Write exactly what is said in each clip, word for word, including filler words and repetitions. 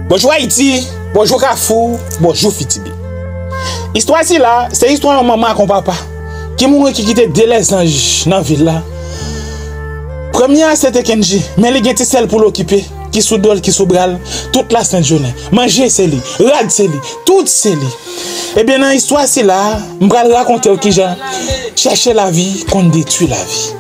Bonjou Ayiti, bonjou Kafou, bonjou Fitibi. Istwa sila, se istwa yon manman ak yon papa ki mouri, ki kite de lèzanj nan vil la. Premye a se te Kendji, men li gen ti sè l pou l okipe, ki sou do l, ki sou bra l, tout lasent jounen. Manje se li, rad se li, tout se li. Ebyen, nan istwa sila, m pral rakonte w kijan chèche lavi konn detwi lavi.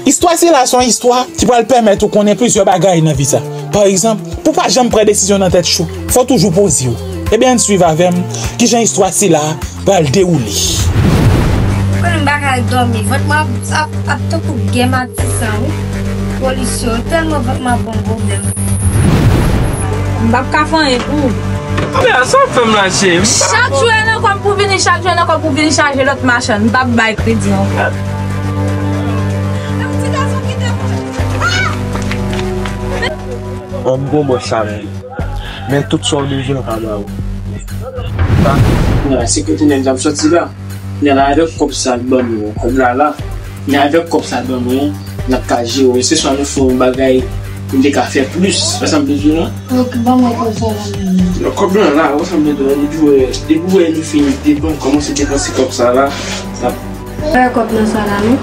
Istwa sila se yon istwa ki pral pèmèt ou konnen plizyè bagay nan vi sa. Pa egzanp, pou pa janm pran desizyon nan tèt cho, fò w toujou poze w. Ebyen, ann swiv avè m kijan istwa sila pral dewoule. Konnen m pa ka dòmi, vant mwen ap, ap, ap tankou gen matisan, wi. Polisyon, tèlman vant mwen ap ban m pwoblèm. M p ap ka fè anyen pou ou. Anben, sa w ap fè m la, cheri? Chak jou e nan kò m pou vini, chak jou e nan kò m pou vini chaje lòt machann. M p ap bay kredi ankò. Yon gwo bòs sa menm. Men tout sa w bezwen, l ka ba ou. Sa, se kote nèg la ap sòti la. Nèg la avèk kòb sa l ban mwen, kòb la la. Men avèk kòb sa l ban mwen, n ap ka jere. Se swa nou fè yon bagay pou n te ka fè plis. Wè sa m bezwen la? Ok, ban mwen kòb sa la menm. Non, kòb lan la, wè sa m bezwen la. Depi w wè, depi w wè nou fin depann, kòmanse depanse kòb sa la, n ap Bay kòb nan sa la non.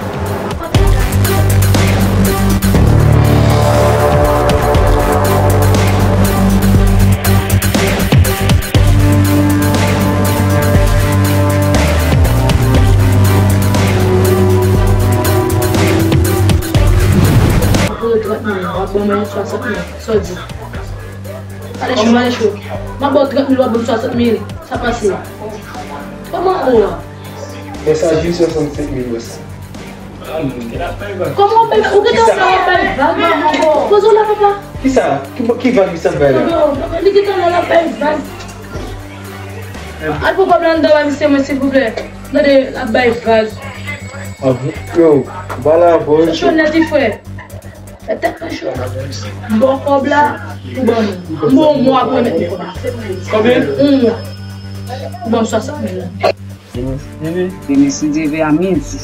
Mwen ba w trant mil, w ap ban mwen swasant mil. Sa w di? Pale cho, pale cho. Mwen ba w trant mil, w ap ban m swasant mil. Sa pase? Kòman ou a? Mesaj wi, swasannsenk mil wè sa. Kòman w bay, ou gentan fè w bay vag la ankò? Poze w la, papa. Kisa? Ki, ki vag misye ap bay la? Yo, papa, li gentan la, l ap bay vag. Al pran kòb la anndan ba misye mwen, silvouplè. Tande, l ap bay vag. Yo, ba la, bò. Cho nèt wi, frè. Fè tèt mwen cho. Bon, kòb la, ou ban m. M ba w yon mwa pou remèt mwen kòb la. Konbyen? Yon mwa. Ou ban m swasant mil la. Demen si Dye vle a midi,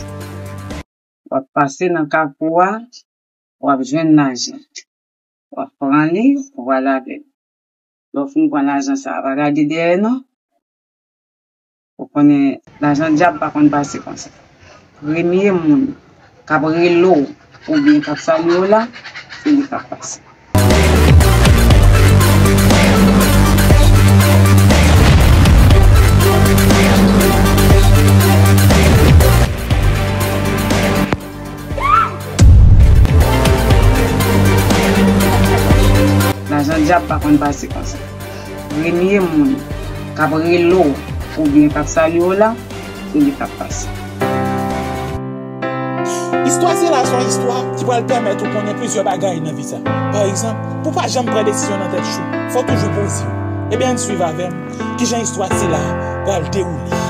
w ap pase nan Kafou a, w ap jwenn lajan. W ap pran li, w pral avè l. Lè w fin pran lajan sa a, pa gade dèyè non. Ou konnen lajan dyab pa konn pase konsa. Premye moun k ap rele w oubyen k ap salye w la, se li k ap pase. Lajan dyab pa konn pase konsa. Premye moun k ap rele w oubyen k ap salye w la, se li k ap pase. Istwa sila se yon istwa ki pral pèmèt ou konnen plizyè bagay nan vi sa. Pa egzanp, pou pa janm pran desizyon nan tèt cho, fò w toujou poze w. Ebyen, ann swiv avè m kijan istwa sila pral dewoule.